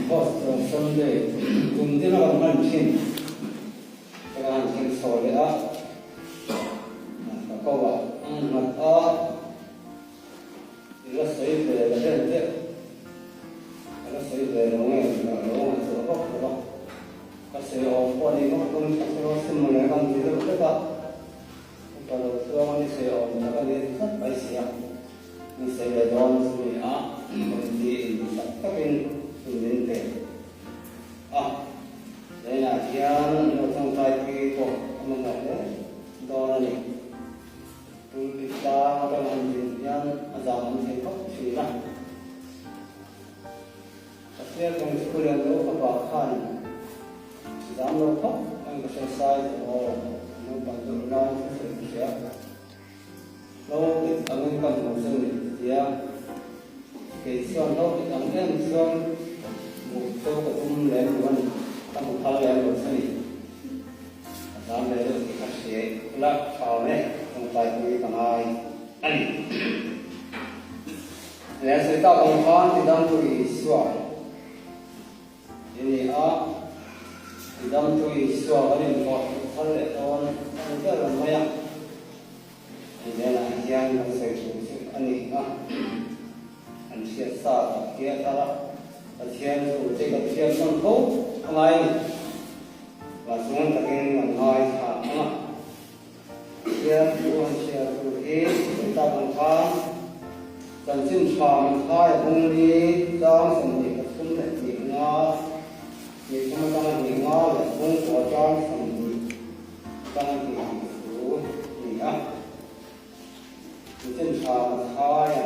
Pentecost Sunday kum tin a kan hman thin te ka han thleng chho leh a, ka ko ah a nghat a, i la sawi ve la vel deuh, ka la sawi ve lo nge ka lo ngaihtuah vak lo a, ka sawi awm pawh a ni vak dawn ka hre lo a sin mawle ka han ti deuh hlek a, upa lo chuang a ni sawi awm tak a ni tlat mai si a. Min sawi ve dawn chu ni a, committee in chak takin hun min pe a, zainah hian an lo tawngtai pui pawh a mamawh hle dawn a ni. Pulpit tlang atanga han din hian a zam awm thei khawp thin a. Pathian kawng chu lian lo ka vah khan zam lo khawp ang ka hre sai tawh aw, naupang deuh lai chu sawi ka hria. Hlo dik angin ka hmu che ni tia kei chuan hlo dik ang em chuan hmuh cheu ka tum lem lo a ni, ka hmu phal lem lo che ni. A zam ve deuh tih ka hria i la thau e, tawngtaipui ka ngai a ni. Leh sawi tak ang khan tidamtu Isua i ni a, tidamtu Isua kan inpawh thar leh dawn a ni ber mai a. Hei velah hian kan sawi tur chu a ni a, an hriat sa tak hi a thar a, Pathian thu te kan hriat hman fo a ngai a ni. Mahse takin kan ngaithla ang a, Pathian thu han hriat tur hi sawi tak ang khan chanchin tha min khai a bung ni chang 23 leh hnih nga, hnih thum atanga hnih nga leh bung kua chang 20. Tang tih ang thu a ni a, Miten tha Mathaia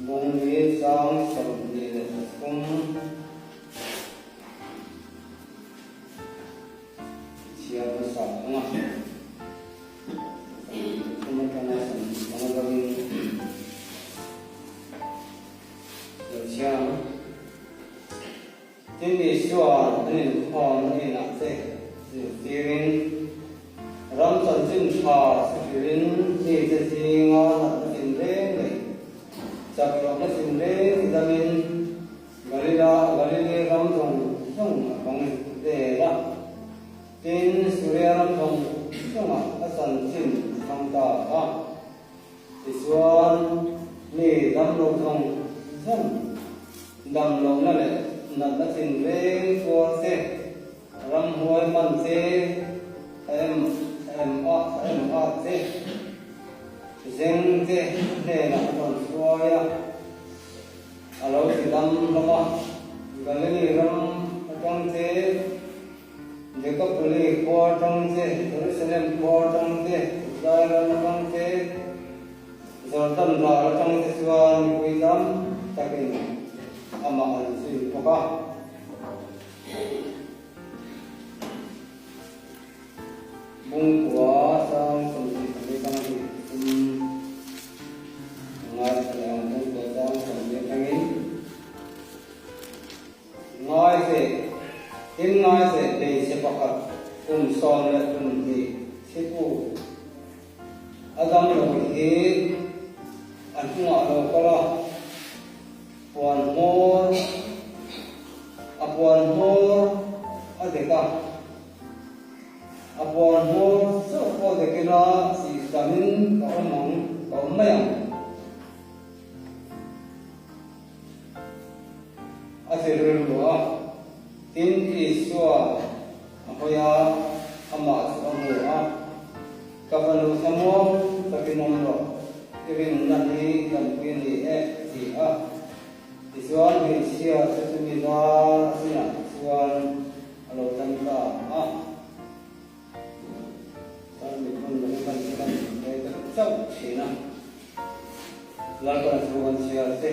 bung ni chang 23 chhiar hmasa ang a, 23 atanga 25 lovin lo chhiar ang. Tin, Isua an inkhawm hnenah te zirtirin, ram chanchin tha hrilhin mite zinga natna tinreng leh chak lohna tinreng tidamin Galila, Galili ram zawng zawng a kawng vel a. Tin, Suria ram zawng zawngah a chanchin a thang ta a. Tichuan, mi damlo zawng zawng damlohna leh natna tinreng tuar te, ramhuai man te, em em a em a te, zeng te hnenah a rawn hruai a, a lo ti dam hlawm a. Galili ram atang te, Dekapoli khua atang te, Jerusalem khua atang te, Judai ram atang te, Jordan ral atang te chuan mipui tam takin amah an zui bawk a. Bungkua chang 24 atanga hnih thum ngaithla leh ang bungkua chang 20 atangin. Ngai teh, tin ngai teh hmeichhe pakhat kum 12 thipu a dam lo hi a hnungah lo kal a, puan hmawr a puan hmawr a dek a, a puan hmawr chauh pawh dek ila tih damin ka awm ang, ka awm mai ang. A ti rilru a. Tin, Isua a hawi a, amah chu a hmu a, Ka fanu thlamuang takin awm rawh, i rinna hi danpui a ni e, a ti a. Tichuan, hmeichhia chu chumi dar a chinah chuan a lo dam ta a. Chuan mithun lung kan chu kan inpe deuh chauh thin a. Lalpan thu kan chhiar te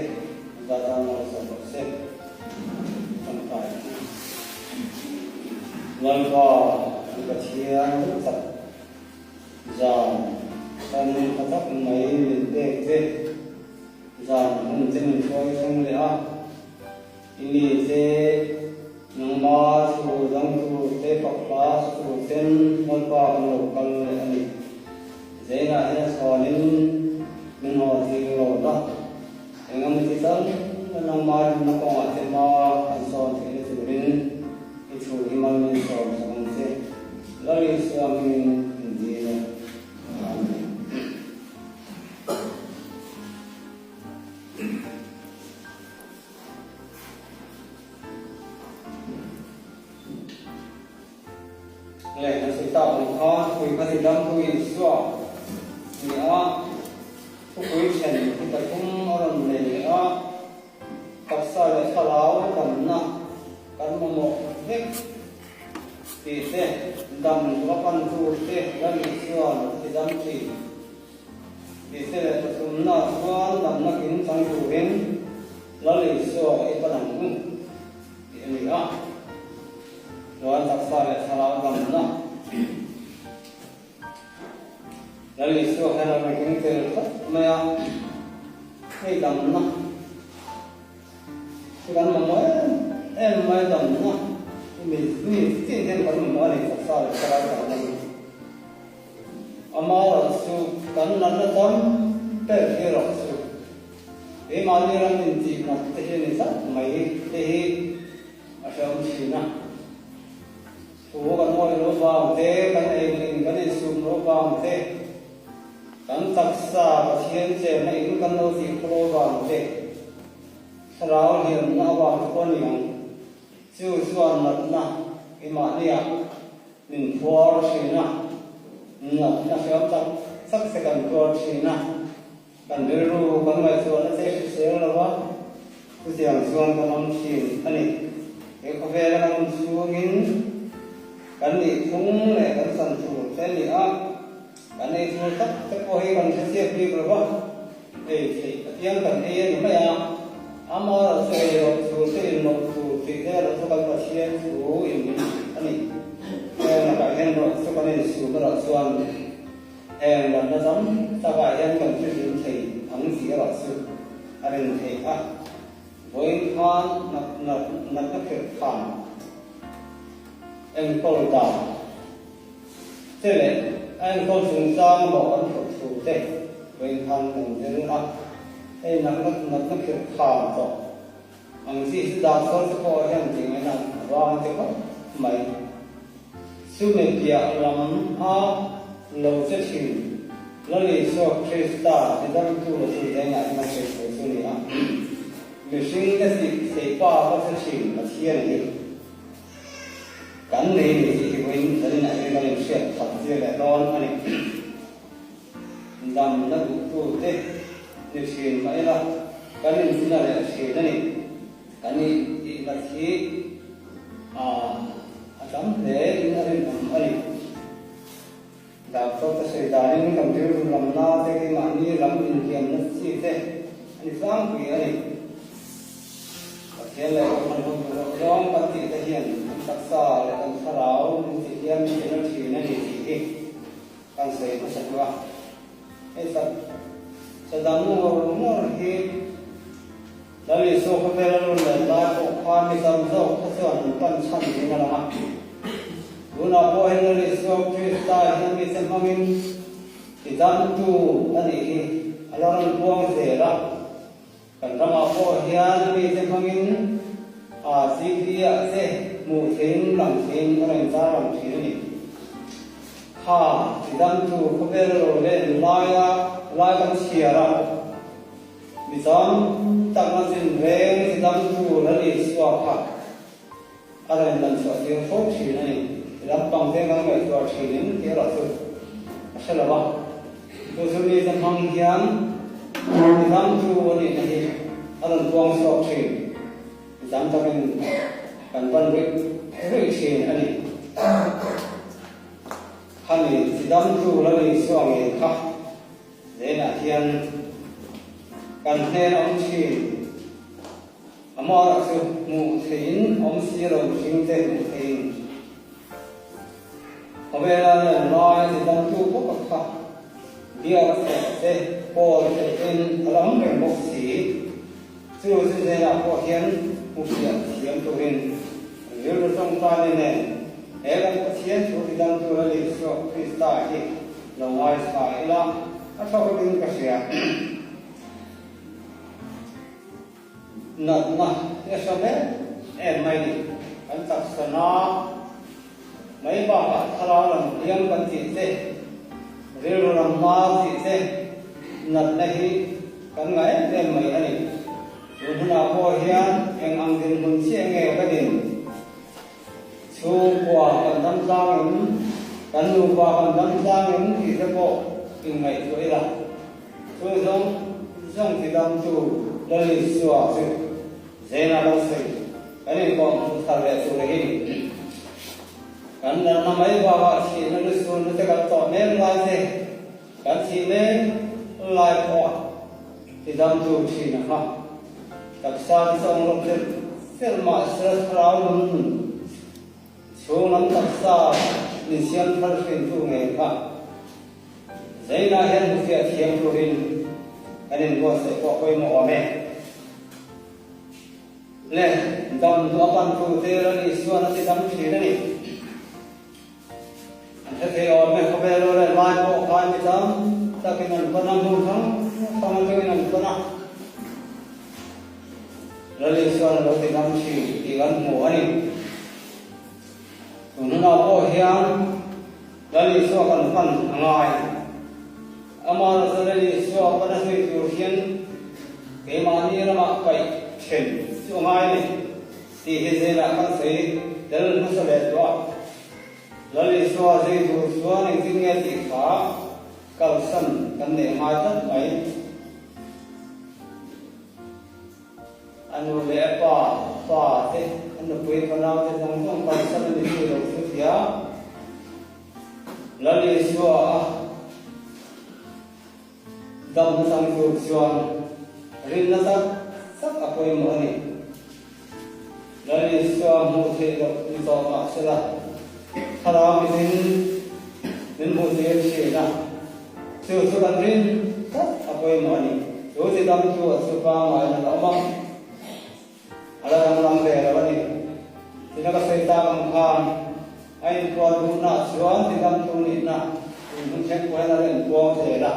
zat a malsawm rawh se. Tangkai chu Lalpa kan Pathian duh tak zan kan tha tak mai min pek te zan hun te min hruai thleng leh a. I mite nangma thu dang tur te fak hla sa tur ten Lalpa kan lo kal leh a ni. Zeinah hian a chhuanin min haw thil lo la. Engemaw ti tal nangma rinna kawngah te hma Tidamtu Isua ni a, thupui then hi pathum a rawn nei leh a, taksa leh thlarau damna kan mamawh vek tih te, dam va pan tur te Lal Isua'n tidam thin tih te leh pathumna chuan damna kin chang turin Lal Isua i pan ang u tih a ni a. Chuan taksa leh thlarau damna Lal Isua hian a rawn keng tel tlat mai a, hei damna chu kan mamawh em em mai damna hi mi mi tin hian kan mamawh a ni taksa leh thlarau damna hi. Amaherawhchu kan natna tam ber hi erawh chu keimahni ram intihmat te hi a ni zat mai te hi a hrehawm thin a. Thu kan ngawih loh vang te, kan ei in kan insum loh vang te, kan taksa Pathian chenna in kan lo tih khaw loh vang te, thlarau hliamna avang te pawh a ni ang. Chu chuan natna keimahniah min phuar thin a, natna hriam tak tak te kan tuar thin a, kan rilru kan ngaihtuahna te hrisel lo a, chutiang chuan kan awm thin a ni. He khawvela kan awm chhungin kan nih phung leh kan chan tur te a ni a, kan ei tur tak te pawh hi kan hrechiak bik lo va, ei theih apiang kan ei a ni mai a, amaherawhchu ei loh tur te in loh tur tih te erawh chu kan Pathian thu in min hrilh a ni. Heng lakah hian erawh chu kan insum erawh chuan Heng natna tam takah hian kan hrilhlim thei ang tih erawh chu a rin theih a. Vawiin khan natna khirh khan enkawl dan te leh a enkawl chungchang mawh kan phurh thu te vawiin khan kan zir a. Hei natna khirh khan tawh ang chi chu doctor te pawh hian tih ngaihna a vang te khawp mai. Chumi piah lam a lo che thin Lal Isua Krista tidamtu la chu zengah hian a sawi tur chu a ni a. Mihring te tih theih pa ka che thin Pathian hi kan nei ni tih hi vawiin zaninah hian kan inhriat khat zir leh dawn a ni. Damna duhtu te ni thin mah ila kan inzina leh thin a ni. Kan intihna hi a tam hle in a rinawm a ni. Doctor te sawi danin kan rilru lamna te keimahni lam inhliamna chi te a ni tlangpui a ni. Pathian leh Kohhran ho duh loh zawng kan tih te hian kan taksa leh kan thlarau min tihliam min tina thin a ni tih hi kan sawi hmasa duh a. Hei tak sadam ngawr ngawr hi Lal Isua khawvel a lun leh lai pawh khan mi tam zawk kha chuan an pan chhan ding a lang a. Tunah pawh hian Lal Isua Krista hian mite hmangin i damtu a nih hi a la rawn puang zel a. Kan ramah pawh hian mite hmangin a TV ah te hmuh theihin lang theihin a rawn zar lang thin a ni. Kha i damtu khawvel a lo len laia lai kan chhiar a. Mi tam tak a zin reng chi damtu Lal Isua kha a rawn lan chhuah tir fo thin a ni. Ti lampang te kan ngaihtuah thin em tih erawh chu ka hre lo a. Chu chu mite hmang hian mi damtu a nihna hi a rawn puang chhuak thin. Mi tam takin kan pan ruih ruih thin a ni. Khami chi damtu Lal Isua ngei kha Zenah hian kan hnen awm thin. Amaherawh chu hmuh theihin awm si lo mihring te hmuh theihin khawvela lan lai ti damtu bawk a kha biak theih te kawl theihin a la awm reng bawk si. Chu chu zenah pawh hian hmu fiah thiam turin rilru tawngtaina nen he kan Pathian thu ti damtu Lal Isua Krista hi Lo ngaithla ila a thawk in ka hria. Natna hi a hre em em mai ni. Kan taksa na mai bakah thlarau lam hliam kan tih te, rilru lam na tih te natna hi kan ngah em em mai a ni. Tun hunah pawh hian eng ang dinhmun chiah nge ka din? Chhungkua kan dam tlangin. Kan nupa kan dam tlang em tih te pawh inngaihtuah ila. Chu zawng zawng tidamtu Lal Isua chu Zena lo sawi kan inkawm hmuh thar leh tur hi kan natna mai bakah thihna lusunna te kan tawh mek lai te, kan thih mek lai pawha tidamtu thin a kha. Taksa te chu ang rawk fel fel mahse thlarau nun nun chhung lam taksa min siam thar hrintu ngei kha. Zainah hian hmufiah thiam turin kan inbuatsaih pawh pawimawh awm e. Le, dam duh a pantu te Lal Isuan a ti dam thin a ni. An hre thei awm e, khawvel aw leh lai pawh khan mi tam takin an pan a, hmun hrang hrang atangin an pan a. Lal Isuan a lo ti dam thin tih kan hmu a ni. Tun hunah pawh hian Lal Isua kan pan a ngai. Amaherawhchu chu Lal Isua pana zui tur hian keimahni ramah paih then chu a ngai a ni tih hi zelah kan sawi tel hmasa leh tawh a. Lal Isua zui tur chuan engtin nge tih kha kalsan kan neih a ngai tlat mai. A nu leh a pa, fa te, a nupui fanau te zawng zawng kalsan a ni zui lo chu tia Lal Isua a damna chang tur chuan rinna tak tak a pawimawh a ni. Lal Isua hmuh theih loh ni tawh mah sela thlarau mitin min hmuh tir thin a, chu chu kan rin tak a pawimawh a ni. Chu ti dam chu a chu pangngai in a la awm a, a la danglam ve lo a ni. Tina ka sawi tak ang khan a inpuan duhna chuan ti dam tu nihna inhmun thleng pawh hian a la inpuang zel a.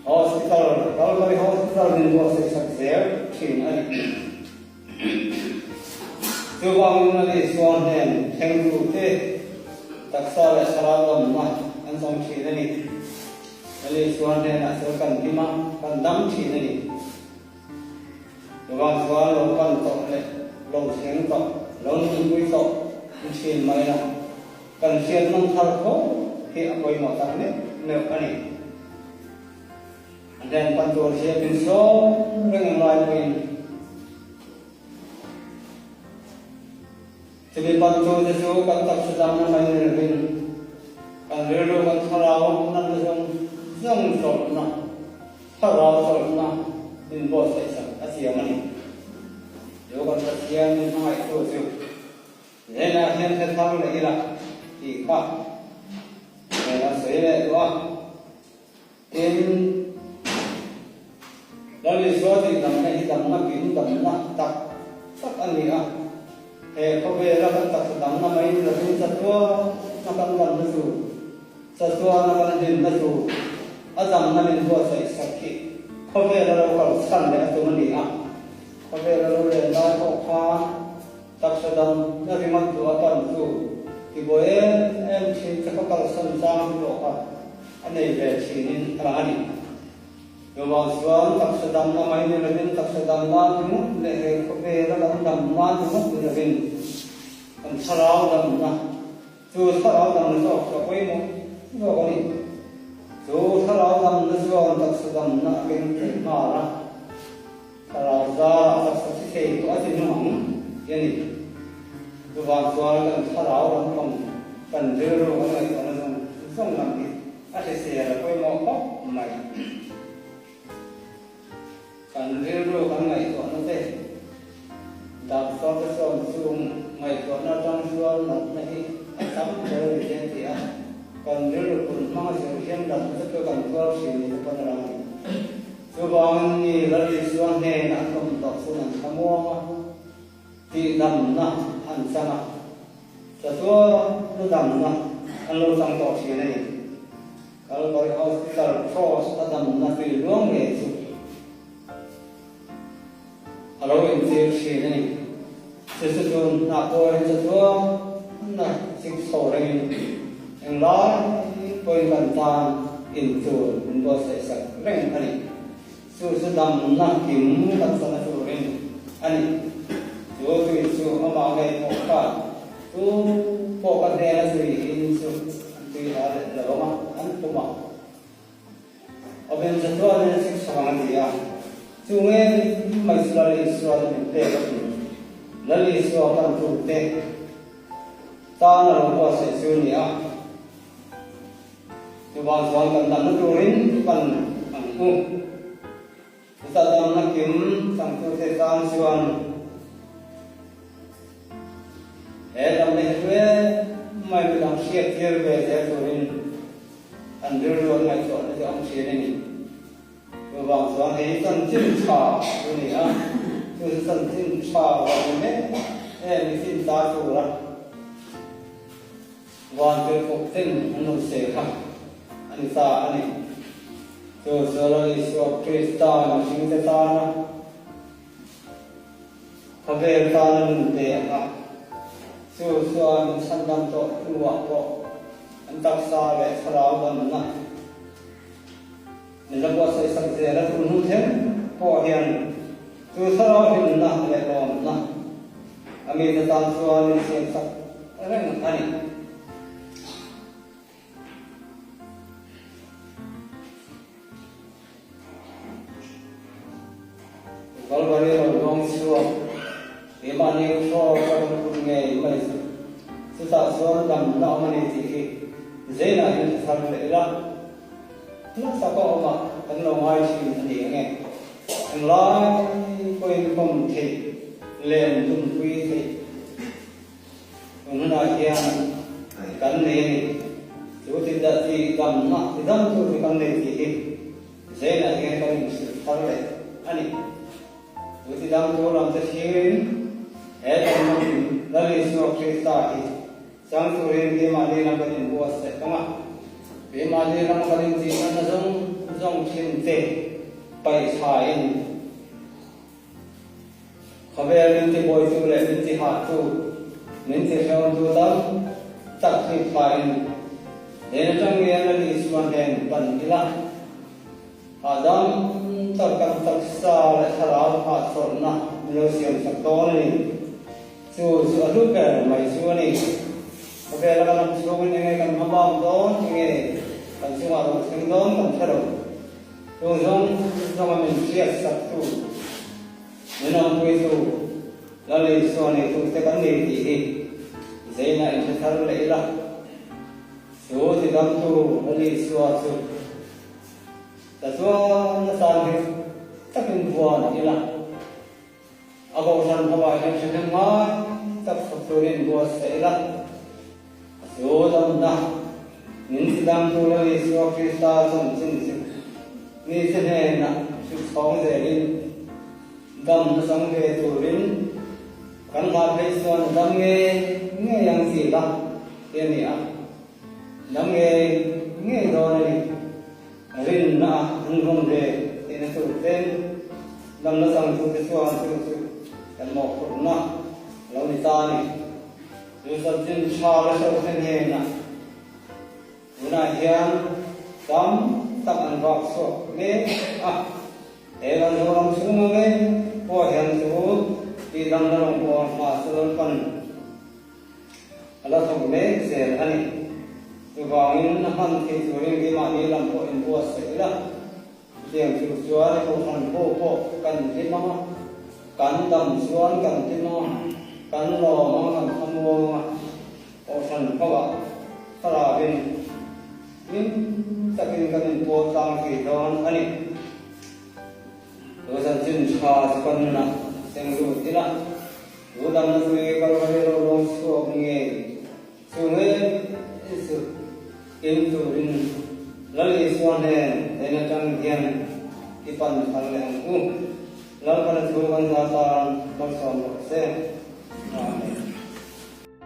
Hospital, Calvary Hospital min buatsaih sak zel thin a ni. Chuvangin a ni chuan hnen thlengtute taksa leh thlarau damna an chang thin a ni. A ni chuan hnenah chuan kan him a, kan dam thin a ni. Chuvang chuan lo pan tawh leh lo thleng tawh, lo nunpui tawh thin mai la. Kan hriat nawm thar fo hi a pawimawh tak meuh meuh a ni. A hnen pan tur hian min sawm reng ang lai pawhin chumi pan tu te chu kan taksa damna mai ni lovin kan rilru kan thlarau natna zawng zawng chawlhna, thlarau chawlhna min buatsaih sak a chiang a ni. Chu kan Pathian min hmangaihtu chu Hnenah hian hre thar leh ila tih kha hnenah sawi leh duh a. Tin, Lal Isua tih damna hi damna kim damna tak tak a ni a. He khawvela kan taksa damna mai ni lovin chatuana kan damna chu, chatuana kan hlimna chu a damna min buatsaih sak hi khawvela lo kal chhan leh a tum a ni a. Khawvela lo len lai pawh khan Taksa dam na ringawt duh a pan chu ti buai em em thin che khaw kalsan chang hi pawh kha a nei ve thin in a lang a ni. Chuvang chuan taksa dam na mai ni lovin taksa dam nan ringawt leh he khawvel a kan dam nan ringawt ni lovin kan thlarau damna chu thlarau damna zawk chu a pawimawh zawk a ni. Chu thlarau damna chuan taksa damna a keng thei nghal a. Thlarau zarah taksa thi thei pawh a ti nung ang ti a ni. Chuvang chuan kan thlarau lampang kan rilru kan ngaihtuahna zawng zawng lam hi a hrisel a pawimawh khawp mai. Kan rilru kan ngaihtuahna te doctor te chuan chung ngaihtuahna atang chuan natna hi a tam ber a ni te an ti a. Kan rilru pun hmang a zir hian natna te chu kan tuar thin ni te pawn a lang a ni. Chuvangin mi Lal Isua hnenah an awm tawh chuan an thlamuang a, tihdamna an chang a, chatuara damna an lo chang tawh thin a ni. Calvary Hospital Cross a damna tui luang ngei chu a lo intir thin a ni. Chu chu chu hnah pawhin chatuana chik chho rengin englai pawhin kan tan intur min buatsaih sak reng a ni. Chu chu damna kim kan chana turin a ni. Chu tui chu amah ngei pawh khan tu pawh ka hnena tui in chu an tui ha leh lo ang a, an pum a. Awm chatuanin a chhuk chhak ang a ti a. Chu nge mai chu Lal Isua chu min pek a ti. Lal Isua pantute tan a lo buatsaih chu a ni a. Chuvang chuan kan damna turin pan ang u. Chuta damna kim changtute tan chuan he damna hi hluai mai midang hriat tir ve zel turin an rilru an ngaihtuahna chu a awm thin a ni. Chuvang chuan hei hi chanchin tha chu a ni a, chu chu chanchin tha vang ni mek em i fin ta tura van tirhkoh ten an rawn sawi kha a ni ta a ni. Chu chu Lal Isua Krista mihringte tana khawvel tana nun pe anga chu chuan min chhandam tawh hnuah pawh an taksa leh thlarau damna Min la buatsaih sak zel a, tun hnu thleng pawh hian chu thlarau hlimna leh lawmna a mite tan chuan min siam sak reng a ni. Kalvari lo luang chhuak, keimahni thlawk a rawn put ngei mai chu chutah chuan damna awm a ni tih hi zeinah hian thar leh ila. Nasa ka awm a, kan lo ngai thin a ni ang e. Englai pawhin kawm theih, len dumpui theih tun hunah hian kan nei a ni. Chu ti ti damna ti dam tur chu kan nei tih hi Zainah hian kan inhrilh thar leh a ni. Chu ti dam tur lam te thlirin he damna hmun Lal Isua Krista hi Chang turin keimahni lam kan inbuatsaih ang a, keimahni lam kan intihna zawng zawng thin te paih thlain khawvel min tibuaitu leh min tihahtu, min tihrehawmtu tam tak hlip thlain den atang ngen a Isua hnen pan ila, hahdam tak kan taksa leh thlarau hahchawlhna min lo siamsak dawn a ni. Chu chu a hlu ber mai chu a ni. Khawvela kan awm chhungin enge kan hmabak dawn, enge kan chungah rawn thleng dawn kan hre lo. Chung zawng zawnga min hriat saktu, min awmpuitu, Lal Isua neitute kan ni tih hi zeina inhre thar leh ila. Chu tidamtu Lal Isua chu tatuan atan nghet takin vuan ila. A kohhran hovah hian thahnem ngai tak thawk turin buatsaih ila, a chu damna min ti dam tur a Isua Krista chanchin chu mite hnenah hrilh chhawng zelin damna chang ve turin kan hlah phei chuan a dam ngei ngei ang tih la ti a ni a, dam ngei ngei dawn a ni. Rinna a an rawn ve tihna tur ten damna changtute chuan chu chu kan mawhphurhna a lo ni ta a ni. Chu chanchin tha la hreute hnenah tunah hian tam tak an vak chhuak mek a, he kan Zoram chhunga ngei pawh hian chu tihdamna rawn kawl hma chu Lalpan A la thawk mek zel a ni. Chuvangin a hman theih turin keimahni lam pawh inbuatsaih ila. Chutiang chu chuan i kohhran ho pawh kan hlim ang a, kan dam chuan kan hlim ang a, kan lawm ang a, kan thlamuang ang a, kohhran hoah thlarauin hlim takin kan inpawl tlang thei dawn a ni. Chu chanchin tha chu kan nunah seng lut ila. Chu damna tui Kalvari lo lawng chhuak nge chu nge chu in turin Lal Isua hnen en atang hian i pan thar leh ang u. Lalpana thu kan za tan malsawm rawh se. Amen.